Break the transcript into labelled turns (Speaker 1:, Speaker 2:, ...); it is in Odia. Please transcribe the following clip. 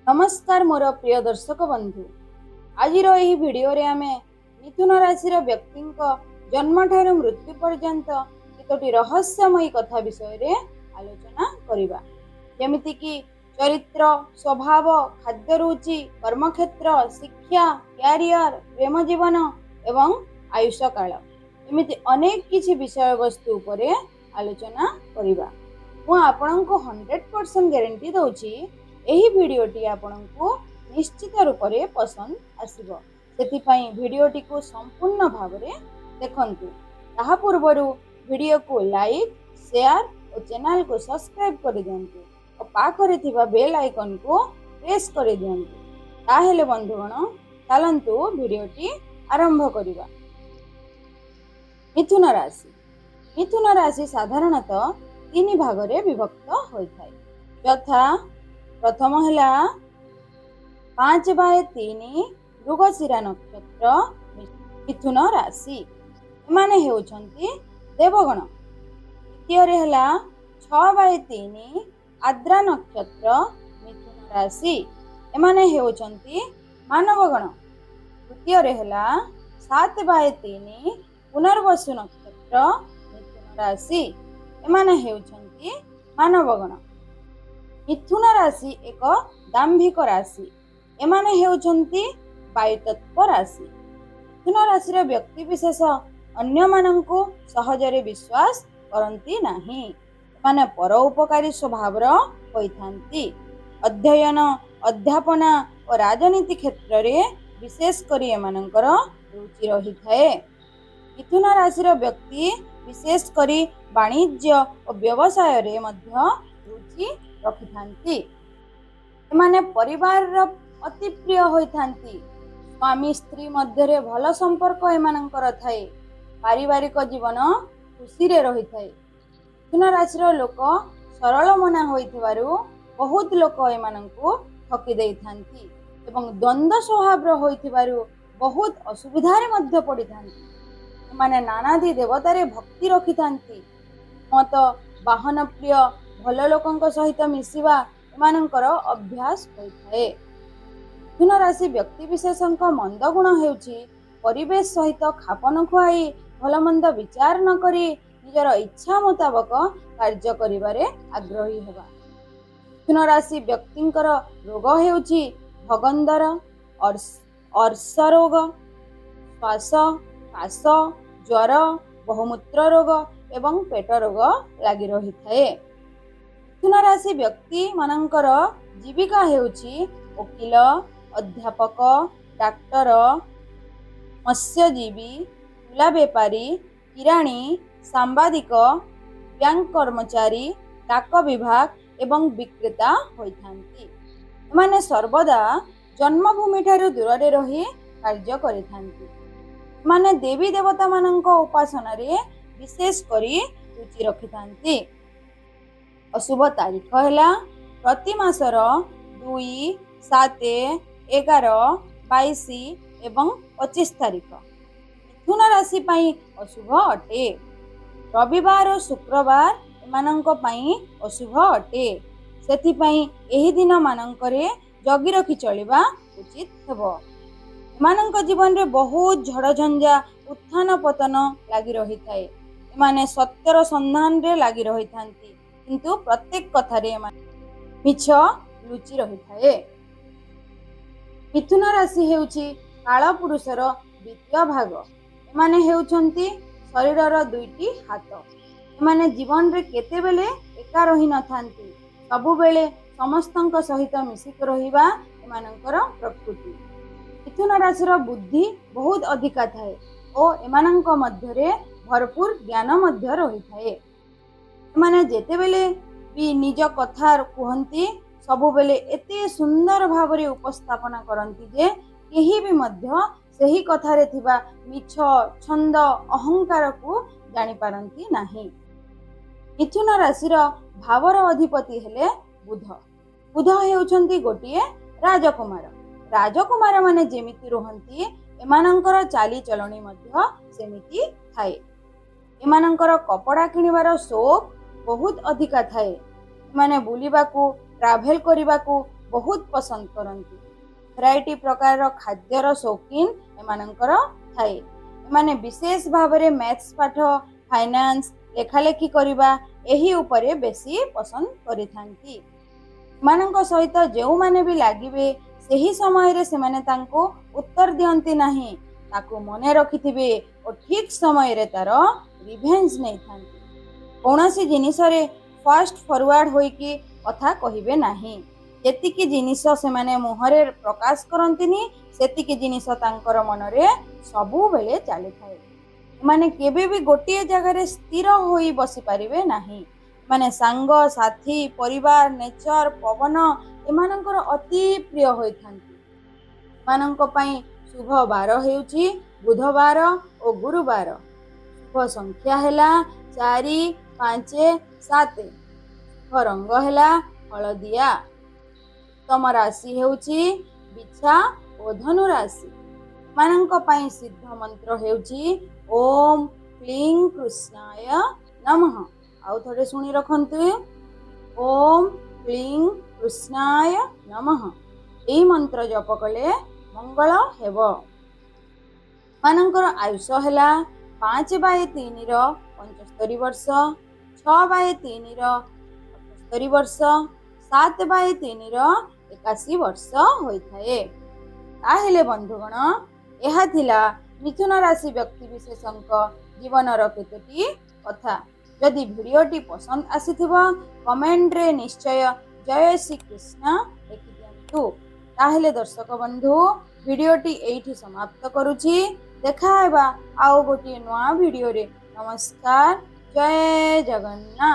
Speaker 1: ନମସ୍କାର ମୋର ପ୍ରିୟ ଦର୍ଶକ ବନ୍ଧୁ, ଆଜିର ଏହି ଭିଡ଼ିଓରେ ଆମେ ମିଥୁନ ରାଶିର ବ୍ୟକ୍ତିଙ୍କ ଜନ୍ମଠାରୁ ମୃତ୍ୟୁ ପର୍ଯ୍ୟନ୍ତ କେତୋଟି ରହସ୍ୟମୟୀ କଥା ବିଷୟରେ ଆଲୋଚନା କରିବା, ଯେମିତିକି ଚରିତ୍ର, ସ୍ୱଭାବ, ଖାଦ୍ୟ ରୁଚି, କର୍ମକ୍ଷେତ୍ର, ଶିକ୍ଷା, କ୍ୟାରିୟର, ପ୍ରେମ ଜୀବନ ଏବଂ ଆୟୁଷ କାଳ। ଏମିତି ଅନେକ କିଛି ବିଷୟବସ୍ତୁ ଉପରେ ଆଲୋଚନା କରିବା। ମୁଁ ଆପଣଙ୍କୁ 100% ଗ୍ୟାରେଣ୍ଟି ଦେଉଛି, ଏହି ଭିଡ଼ିଓଟି ଆପଣଙ୍କୁ ନିଶ୍ଚିତ ରୂପରେ ପସନ୍ଦ ଆସିବ। ସେଥିପାଇଁ ଭିଡ଼ିଓଟିକୁ ସମ୍ପୂର୍ଣ୍ଣ ଭାବରେ ଦେଖନ୍ତୁ। ତାହା ପୂର୍ବରୁ ଭିଡ଼ିଓକୁ ଲାଇକ୍, ସେୟାର ଓ ଚ୍ୟାନେଲକୁ ସବସ୍କ୍ରାଇବ୍ କରିଦିଅନ୍ତୁ ଓ ପାଖରେ ଥିବା ବେଲ୍ ଆଇକନ୍କୁ ପ୍ରେସ୍ କରିଦିଅନ୍ତୁ। ତାହେଲେ ବନ୍ଧୁଗଣ, ଚାଲନ୍ତୁ ଭିଡ଼ିଓଟି ଆରମ୍ଭ କରିବା। ମିଥୁନ ରାଶି। ମିଥୁନ ରାଶି ସାଧାରଣତଃ ତିନି ଭାଗରେ ବିଭକ୍ତ ହୋଇଥାଏ, ଯଥା ପ୍ରଥମ ହେଲା 5/3 ମୃଗଶିରା ନକ୍ଷତ୍ର ମିଥୁନ ରାଶି, ଏମାନେ ହେଉଛନ୍ତି ଦେବଗଣ। ଦ୍ୱିତୀୟରେ ହେଲା 6/3 ଆଦ୍ରା ନକ୍ଷତ୍ର ମିଥୁନ ରାଶି, ଏମାନେ ହେଉଛନ୍ତି ମାନବଗଣ। ତୃତୀୟରେ ହେଲା 7/3 ପୁନର୍ବସୁ ନକ୍ଷତ୍ର ମିଥୁନ ରାଶି, ଏମାନେ ହେଉଛନ୍ତି ମାନବଗଣ। ମିଥୁନ ରାଶି ଏକ ଦାମ୍ଭିକ ରାଶି, ଏମାନେ ହେଉଛନ୍ତି ବାୟୁତତ୍ତ୍ୱ ରାଶି। ମିଥୁନ ରାଶିର ବ୍ୟକ୍ତି ବିଶେଷ ଅନ୍ୟମାନଙ୍କୁ ସହଜରେ ବିଶ୍ୱାସ କରନ୍ତି ନାହିଁ। ଏମାନେ ପର ଉପକାରୀ ସ୍ୱଭାବର ହୋଇଥାନ୍ତି। ଅଧ୍ୟୟନ, ଅଧ୍ୟାପନା ଓ ରାଜନୀତି କ୍ଷେତ୍ରରେ ବିଶେଷ କରି ଏମାନଙ୍କର ରୁଚି ରହିଥାଏ। ମିଥୁନ ରାଶିର ବ୍ୟକ୍ତି ବିଶେଷ କରି ବାଣିଜ୍ୟ ଓ ବ୍ୟବସାୟରେ ମଧ୍ୟ ରୁଚି ରଖିଥାନ୍ତି। ଏମାନେ ପରିବାରର ଅତି ପ୍ରିୟ ହୋଇଥାନ୍ତି। ସ୍ୱାମୀ ସ୍ତ୍ରୀ ମଧ୍ୟରେ ଭଲ ସମ୍ପର୍କ ଏମାନଙ୍କର ଥାଏ। ପାରିବାରିକ ଜୀବନ ଖୁସିରେ ରହିଥାଏ। ମିଥୁନ ରାଶିର ଲୋକ ସରଳ ମନା ହୋଇଥିବାରୁ ବହୁତ ଲୋକ ଏମାନଙ୍କୁ ଠକି ଦେଇଥାନ୍ତି ଏବଂ ଦ୍ୱନ୍ଦ୍ୱ ସ୍ୱଭାବର ହୋଇଥିବାରୁ ବହୁତ ଅସୁବିଧାରେ ମଧ୍ୟ ପଡ଼ିଥାନ୍ତି। ଏମାନେ ନାନାଦି ଦେବତାରେ ଭକ୍ତି ରଖିଥାନ୍ତି। ମତ ବାହନ ପ୍ରିୟ, ଭଲ ଲୋକଙ୍କ ସହିତ ମିଶିବା ଏମାନଙ୍କର ଅଭ୍ୟାସ ହୋଇଥାଏ। ମିଥୁନ ରାଶି ବ୍ୟକ୍ତି ବିଶେଷଙ୍କ ମନ୍ଦ ଗୁଣ ହେଉଛି ପରିବେଶ ସହିତ ଖାପ ନ ଖୁଆଇ, ଭଲମନ୍ଦ ବିଚାର ନ କରି ନିଜର ଇଚ୍ଛା ମୁତାବକ କାର୍ଯ୍ୟ କରିବାରେ ଆଗ୍ରହୀ ହେବା। ମିଥୁନ ରାଶି ବ୍ୟକ୍ତିଙ୍କର ରୋଗ ହେଉଛି ଭଗନ୍ଦର, ଅର୍ଶ ରୋଗ, ଶ୍ୱାସ, କାଶ, ଜ୍ୱର, ବହୁମୂତ୍ର ରୋଗ ଏବଂ ପେଟ ରୋଗ ଲାଗି ରହିଥାଏ। ମିଥୁନ ରାଶି ବ୍ୟକ୍ତିମାନଙ୍କର ଜୀବିକା ହେଉଛି ଓକିଲ, ଅଧ୍ୟାପକ, ଡାକ୍ତର, ମତ୍ସ୍ୟଜୀବୀ, ତୁଲା ବେପାରୀ, କିରାଣୀ, ସାମ୍ବାଦିକ, ବ୍ୟାଙ୍କ କର୍ମଚାରୀ, ଡାକ ବିଭାଗ ଏବଂ ବିକ୍ରେତା ହୋଇଥାନ୍ତି। ଏମାନେ ସର୍ବଦା ଜନ୍ମଭୂମିଠାରୁ ଦୂରରେ ରହି କାର୍ଯ୍ୟ କରିଥାନ୍ତି। ଏମାନେ ଦେବୀ ଦେବତାମାନଙ୍କ ଉପାସନାରେ ବିଶେଷ କରି ରୁଚି ରଖିଥାନ୍ତି। ଅଶୁଭ ତାରିଖ ହେଲା ପ୍ରତି ମାସର 2, 7, 11, 22 ଏବଂ 25 ତାରିଖ ମିଥୁନ ରାଶି ପାଇଁ ଅଶୁଭ ଅଟେ। ରବିବାର ଓ ଶୁକ୍ରବାର ଏମାନଙ୍କ ପାଇଁ ଅଶୁଭ ଅଟେ। ସେଥିପାଇଁ ଏହି ଦିନ ମାନଙ୍କରେ ଜଗି ରଖି ଚଳିବା ଉଚିତ ହେବ। ଏମାନଙ୍କ ଜୀବନରେ ବହୁତ ଝଡ଼ଝଞ୍ଜା, ଉତ୍ଥାନ ପତନ ଲାଗି ରହିଥାଏ। ଏମାନେ ସତ୍ୟର ସନ୍ଧାନରେ ଲାଗି ରହିଥାନ୍ତି, କିନ୍ତୁ ପ୍ରତ୍ୟେକ କଥାରେ ଏମାନେ ମିଛ ଲୁଚି ରହିଥାଏ। ମିଥୁନ ରାଶି ହେଉଛି କାଳ ପୁରୁଷର ଦ୍ୱିତୀୟ ଭାଗ। ଏମାନେ ହେଉଛନ୍ତି ଶରୀରର ଦୁଇଟି ହାତ। ଏମାନେ ଜୀବନରେ କେତେବେଳେ ଏକା ରହିନଥାନ୍ତି। ସବୁବେଳେ ସମସ୍ତଙ୍କ ସହିତ ମିଶିକି ରହିବା ଏମାନଙ୍କର ପ୍ରକୃତି। ମିଥୁନ ରାଶିର ବୁଦ୍ଧି ବହୁତ ଅଧିକା ଥାଏ ଓ ଏମାନଙ୍କ ମଧ୍ୟରେ ଭରପୁର ଜ୍ଞାନ ମଧ୍ୟ ରହିଥାଏ। ଏମାନେ ଯେତେବେଳେ ବି ନିଜ କଥା କୁହନ୍ତି, ସବୁବେଳେ ଏତେ ସୁନ୍ଦର ଭାବରେ ଉପସ୍ଥାପନା କରନ୍ତି ଯେ କେହି ବି ମଧ୍ୟ ସେହି କଥାରେ ଥିବା ମିଛ, ଛନ୍ଦ, ଅହଙ୍କାରକୁ ଜାଣିପାରନ୍ତି ନାହିଁ। ମିଥୁନ ରାଶିର ଭାବର ଅଧିପତି ହେଲେ ବୁଧ। ବୁଧ ହେଉଛନ୍ତି ଗୋଟିଏ ରାଜକୁମାର। ରାଜକୁମାର ମାନେ ଯେମିତି ରୁହନ୍ତି, ଏମାନଙ୍କର ଚାଲିଚଳଣି ମଧ୍ୟ ସେମିତି ଥାଏ। ଏମାନଙ୍କର କପଡ଼ା କିଣିବାର ସଉକ ବହୁତ ଅଧିକା ଥାଏ। ଏମାନେ ବୁଲିବାକୁ, ଟ୍ରାଭେଲ କରିବାକୁ ବହୁତ ପସନ୍ଦ କରନ୍ତି। ଭେରାଇଟି ପ୍ରକାରର ଖାଦ୍ୟର ଶୌକିନ ଏମାନଙ୍କର ଥାଏ। ଏମାନେ ବିଶେଷ ଭାବରେ ମ୍ୟାଥ୍ସ ପାଠ, ଫାଇନାନ୍ସ, ଲେଖାଲେଖି କରିବା ଏହି ଉପରେ ବେଶୀ ପସନ୍ଦ କରିଥାନ୍ତି। ଏମାନଙ୍କ ସହିତ ଯେଉଁମାନେ ବି ଲାଗିବେ ସେହି ସମୟରେ ସେମାନେ ତାଙ୍କୁ ଉତ୍ତର ଦିଅନ୍ତି ନାହିଁ, ତାକୁ ମନେ ରଖିଥିବେ ଓ ଠିକ୍ ସମୟରେ ତାର ରିଭେଞ୍ଜ ନେଇଥାନ୍ତି। କୌଣସି ଜିନିଷରେ ଫାଷ୍ଟ ଫରୱାର୍ଡ ହୋଇକି କଥା କହିବେ ନାହିଁ। ଯେତିକି ଜିନିଷ ସେମାନେ ମୁହଁରେ ପ୍ରକାଶ କରନ୍ତିନି, ସେତିକି ଜିନିଷ ତାଙ୍କର ମନରେ ସବୁବେଳେ ଚାଲିଥାଏ। ଏମାନେ କେବେ ବି ଗୋଟିଏ ଜାଗାରେ ସ୍ଥିର ହୋଇ ବସିପାରିବେ ନାହିଁ। ଏମାନେ ସାଙ୍ଗ ସାଥୀ, ପରିବାର, ନେଚର, ପବନ ଏମାନଙ୍କର ଅତି ପ୍ରିୟ ହୋଇଥାନ୍ତି। ଏମାନଙ୍କ ପାଇଁ ଶୁଭ ବାର ହେଉଛି ବୁଧବାର ଓ ଗୁରୁବାର। ଶୁଭ ସଂଖ୍ୟା ହେଲା 4, 5, 7। ଶୁଭ ରଙ୍ଗ ହେଲା ହଳଦିଆ। ଉତ୍ତମ ରାଶି ହେଉଛି ବିଛା ଓ ଧନୁ ରାଶି। ଏମାନଙ୍କ ପାଇଁ ସିଦ୍ଧ ମନ୍ତ୍ର ହେଉଛି ଓମ୍ କ୍ଲିଂ କୃଷ୍ଣାୟ ନମଃ। ଆଉ ଥରେ ଶୁଣି ରଖନ୍ତୁ, ଓମ୍ କ୍ଲିଂ କୃଷ୍ଣାୟ ନମଃ। ଏହି ମନ୍ତ୍ର ଜପ କଲେ ମଙ୍ଗଳ ହେବ। ଏମାନଙ୍କର ଆୟୁଷ ହେଲା 5/3ର 75 ବର୍ଷ, 6/3ର 78 ବର୍ଷ, 7/3ର 81 ବର୍ଷ ହୋଇଥାଏ। ତାହେଲେ ବନ୍ଧୁଗଣ, ଏହା ଥିଲା ମିଥୁନ ରାଶି ବ୍ୟକ୍ତି ବିଶେଷଙ୍କ ଜୀବନର କେତୋଟି କଥା। ଯଦି ଭିଡ଼ିଓଟି ପସନ୍ଦ ଆସିଥିବ କମେଣ୍ଟରେ ନିଶ୍ଚୟ ଜୟ ଶ୍ରୀକୃଷ୍ଣ ଲେଖିଦିଅନ୍ତୁ। ତାହେଲେ ଦର୍ଶକ ବନ୍ଧୁ, ଭିଡ଼ିଓଟି ଏଇଠି ସମାପ୍ତ କରୁଛି। ଦେଖା ହେବା ଆଉ ଗୋଟିଏ ନୂଆ ଭିଡ଼ିଓରେ। ନମସ୍କାର, ଜୟ ଜଗନ୍ନାଥ।